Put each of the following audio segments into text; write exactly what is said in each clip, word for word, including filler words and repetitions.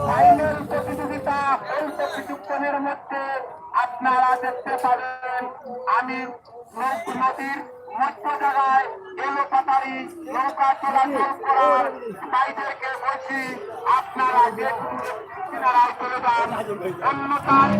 ফাইনাল প্রতিযোগিতা অল্প কিছুক্ষণের মধ্যে আপনারা দেখতে পাবেন। আমি নৌ-, নদীর মধ্য জায়গায় এলোপাতাড়ি নৌকা চলাচল করার ভাইদেরকে বলছি, আপনারা যে কোনো কিনারায় চলে যান, অন্যথায়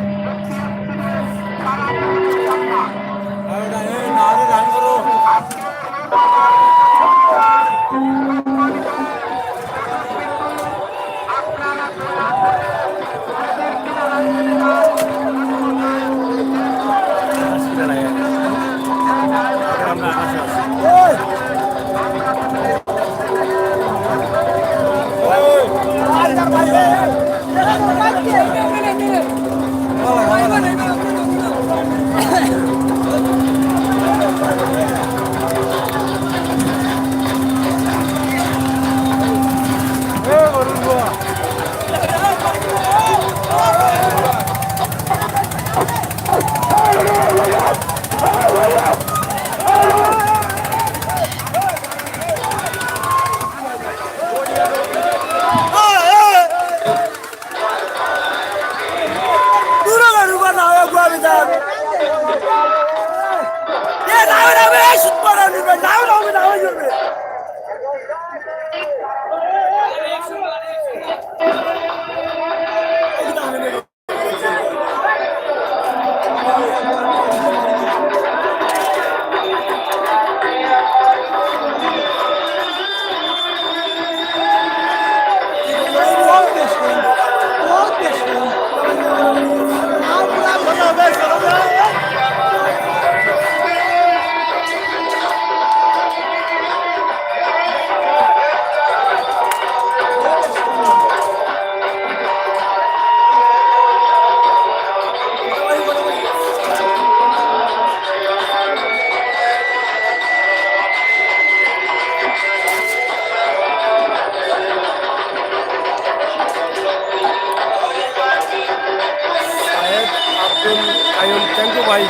সাহেব আব্দুল কাইয়ুম, thank you ভাই।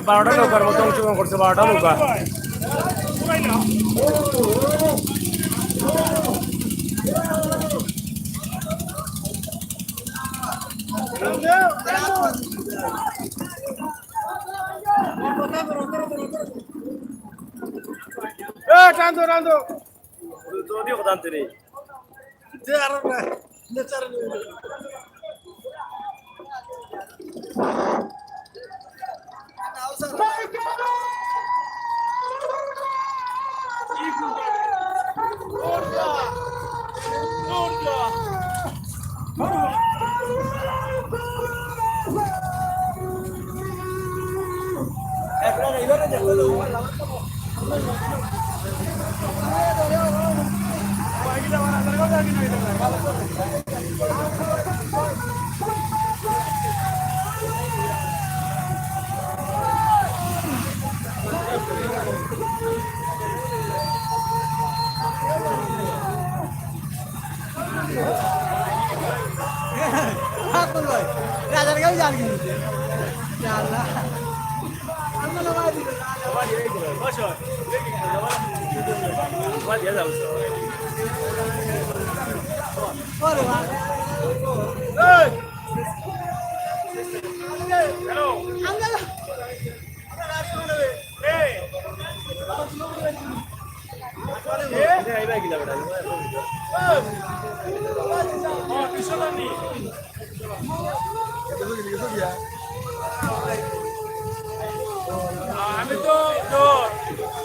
বারোটা নৌকার মতো অংশগ্রহণ করছে, বারোটা নৌকা। এ, টান দো, টান দো। আমি তো জোর,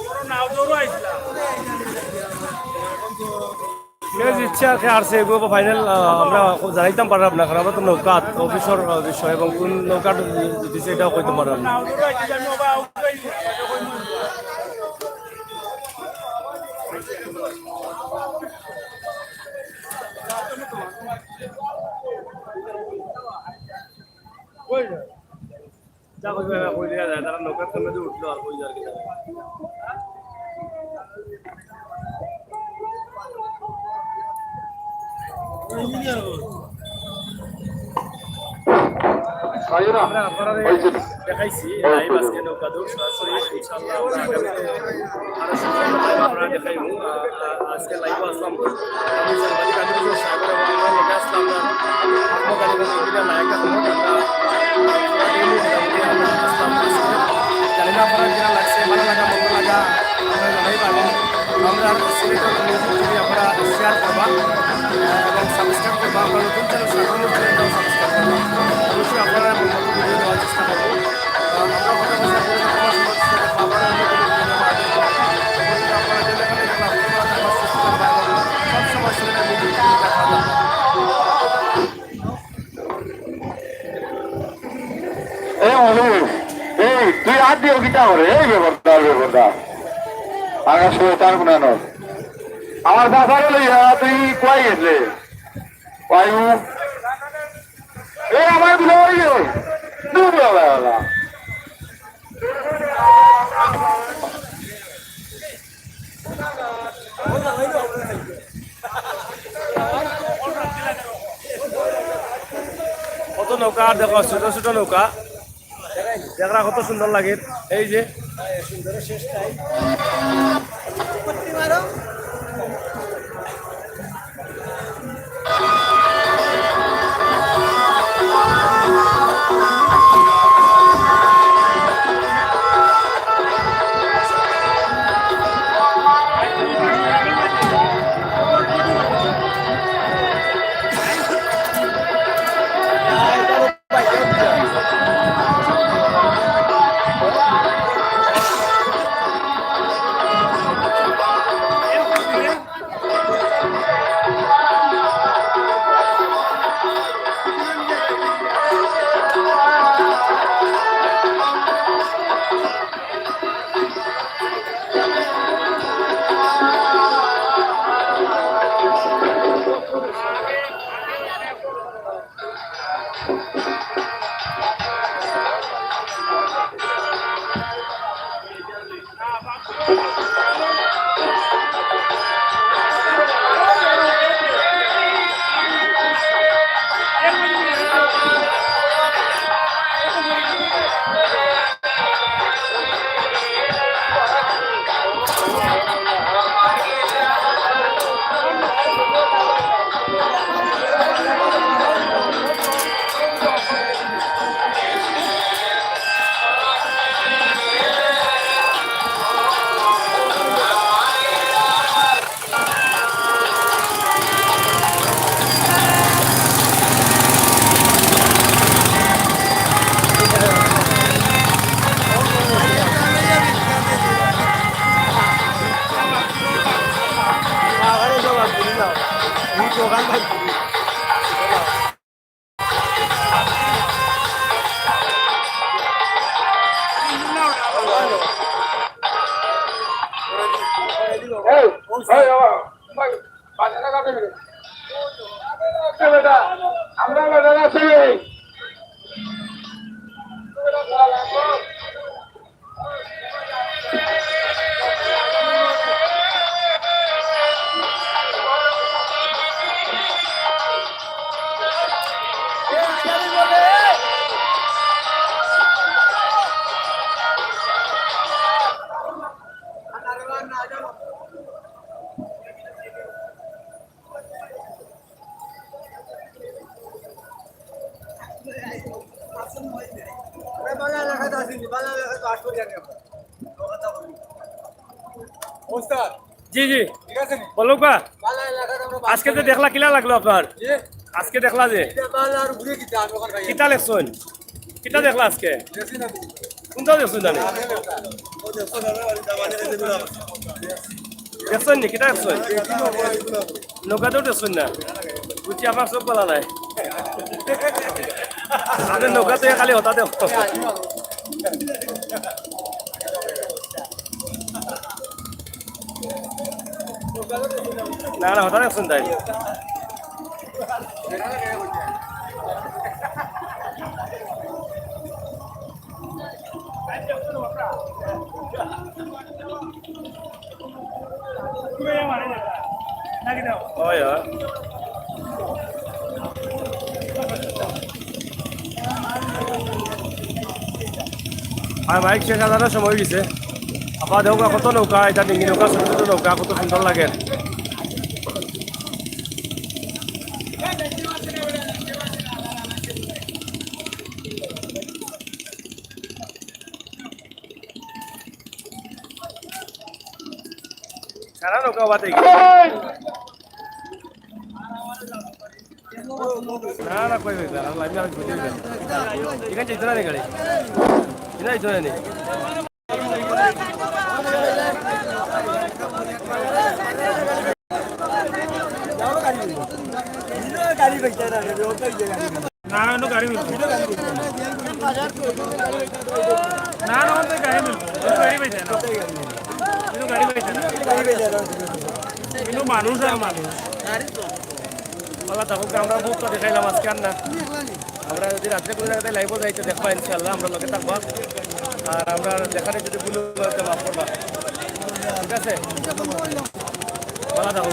বড় নাও জোরও আইছিলাম। কে জিতছে আর কে হারছে, এগুলো ফাইনাল, আহ, আমরা জানাইতাম পারলাম না, কারণ আমরা তো নৌকাত, অফিসর, আহ, বিষয় এবং কোন নৌকাত জিতছে এটাও কইতে পারলাম না। নাও জোরও আইছিলাম, আমি ওবা আউট হয়ে গেছি। কই যায়? যা কই যায়, কই দিয়া যায়, তারা নৌকার সামনে দিয়ে উঠলো আর কই যায় আর কি। আমরা আপনারা দেখাইছি লাইভ আজকে নৌকা দৌড় সরাসরি, ইনশাআল্লাহ আমরা আগামীতে আরো সুন্দর live আপনারা দেখাইবো। আ-, আ-, আজকে live আসলাম। আমি সাংবাদিক আমিনুল সাহেবের এবং আমার লগে আসলাম না। আহমদ আলী এবং ইন্দিরা নায়ক এখন আমরা, আমরা এই মুহূর্তে আমরা আসলাম। জানি না আপনারা কিনা লাগছে, ভালো লাগা, মন্দ লাগা, আমরা জানাই পারবো। আমরা সিলেটের music যদি আপনারা share করবা, আহ, এবং subscribe করবা, আমরা নতুন channel সাধারণ channelটাও subscribe করবা। অবশ্যই আপনারা মতো video দেওয়ার চেষ্টা করবো। আহ, আমরা কথা বলতে বলতে আমার সমাজ থেকে বাবার অন্য কোনো video দেওয়া আছে। এবং আপনারা যে যেখানে যেখানে আপনারা আমার সুস্থ থাকবেন এবং সবসময় সিলেটের music দেখাবেন। এ মনু, এই তুই হাত দিও কিতা করে? এই বেপরদা, বেপরদা। আকাশ করে তার গুণানো। আমার বাবারে লইয়া তুই কই গেলে? কই ও? এ আমার বিলাই গেল। দূর বাবা, বাবা। কত নৌকা আর দেখো, ছোট ছোট নৌকা। দেখরা কত সুন্দর লাগে। এই যে। এই, এই, ও, ভাই, বাজারে কাটে রে। এ বেটা, আমরা বাজারে আছি। জি, জি। বলো কা? আজকে তো দেখলা, কিলা লাগলো আপনার? আজকে দেখলা যে? কিতা লেখছইন? কিতা দেখলা আজকে? কোনটা দেখছইন জানি? দেখছইন নি? কিতা দেখছইন? নৌকাতেও দেখছইন না? বুঝছি, আপনার চোখ ভালা নাই। আরে নৌকাতে খালি হতা দেখ। না, না, হতা দেখছইন তাই। অয়, অয়। আর মাইক শেষ হাজারের সময় অই গেছে। আবার দেখো কত নৌকা, এটা ডিঙ্গি নৌকা, ছোট ছোট নৌকা, কত সুন্দর লাগে। সারা নৌকা বাদে গেছে। না, না, কই হইবে? আর লাইন আর ঘুরে হইবে। এখানে যাইতো না নি গাড়ি? এখানে যাইতো না নি? না, অন্য গাড়ি মিলবে। না, না, অন্য গাড়ি মিলবে। অন্য গাড়ি পাইছে না। অন্য গাড়ি পাইছে না। কিন্তু মানুষ আর মানুষ। আল্লাহ তাকুক, আমরা বহুত দেখাইলাম আজকে আর না। আমরা যদি রাত্রে কোনো জায়গাতে লাইভও যাইতে দেখবা ইনশাআল্লাহ, আমরা লগে থাকবা। আর আমরা দেখাতে যদি ভুল হয়, তো মাফ করবা, ঠিক আছে? ভালো থাকো।